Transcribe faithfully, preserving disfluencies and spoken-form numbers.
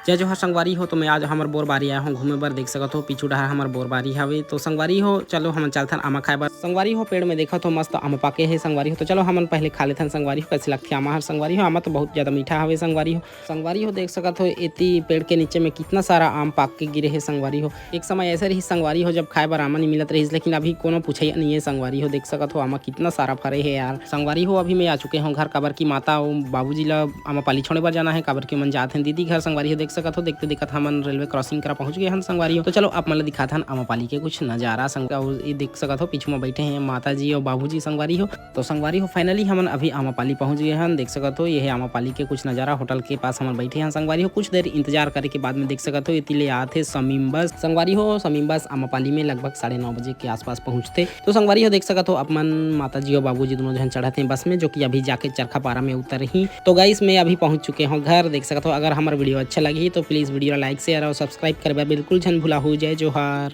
जय जोहार संगवारी हो, तो मैं आज हमर बोरबारी आए हूँ घूमे बर। देख सकत हो पीछू डहर हमर बोरबारी हवे। तो संगवारी हो, चलो हमन चलथन आमा खाए बर। संगवारी हो, पेड़ में देखत हो मस्त आमा पाके हे संगवारी हो। तो चलो हमन पहले खा लेथन संगवारी हो, कैसे लगथे आमा हर संगवारी हो। आमा तो बहुत ज्यादा मीठा हवे संगवारी हो। संगवारी हो, देख सकत हो एती पेड़ के नीचे में कितना सारा आम पाक के गिरे हे संगवारी हो। एक समय ऐसे रही संगवारी हो, जब खाए बर आमा नहीं मिलत रहिस, लेकिन अभी कोनो पूछे नहीं है संगवारी हो। देख सकत हो आमा कितना सारा फरे हे यार। संगवारी हो, अभी मैं आ चुके हूँ घर, काबर की माता अउ बाबूजी ला आमापाली छोड़े बर जाना है, काबर की मन जात हैं दीदी घर। संगवारी हो, देख सकत हो, देखते देखत हमन रेलवे क्रॉसिंग करा पहुंच गए हन संगवारी हो। तो चलो आप मन ला दिखाथन आमापाली के कुछ नजारा संग-, अउ ये देख सकत हो पीछू में बैठे हैं माता जी और बाबूजी संगवारी हो। तो संगवारी हो, finally हमन अभी आमापाली पहुंच गए हन। देख सकत हो ये है आमापाली के कुछ नजारा। होटल के पास हमन बैठे हन संगवारी हो। कुछ देर इंतजार करे के बाद में देख सकत हो एती ले आत हे समीम बस। संगवारी हो, समीम बस आमापाली में लगभग साढ़े नौ बजे के आसपास पहुंचते। तो संगवारी हो, देख सकत हो आप मन माता जी और बाबूजी दोनों झन चढ़त हैं बस में, जो कि अभी जाके चरखापारा में उतरही। तो गाइस, मैं अभी पहुंच चुके हूँ घर। देख सकत हो, अगर हमर वीडियो अच्छा लगही तो प्लीज वीडियो ला लाइक, शेयर और सब्सक्राइब करबे बिल्कुल झन भुलाहू। जय जोहार।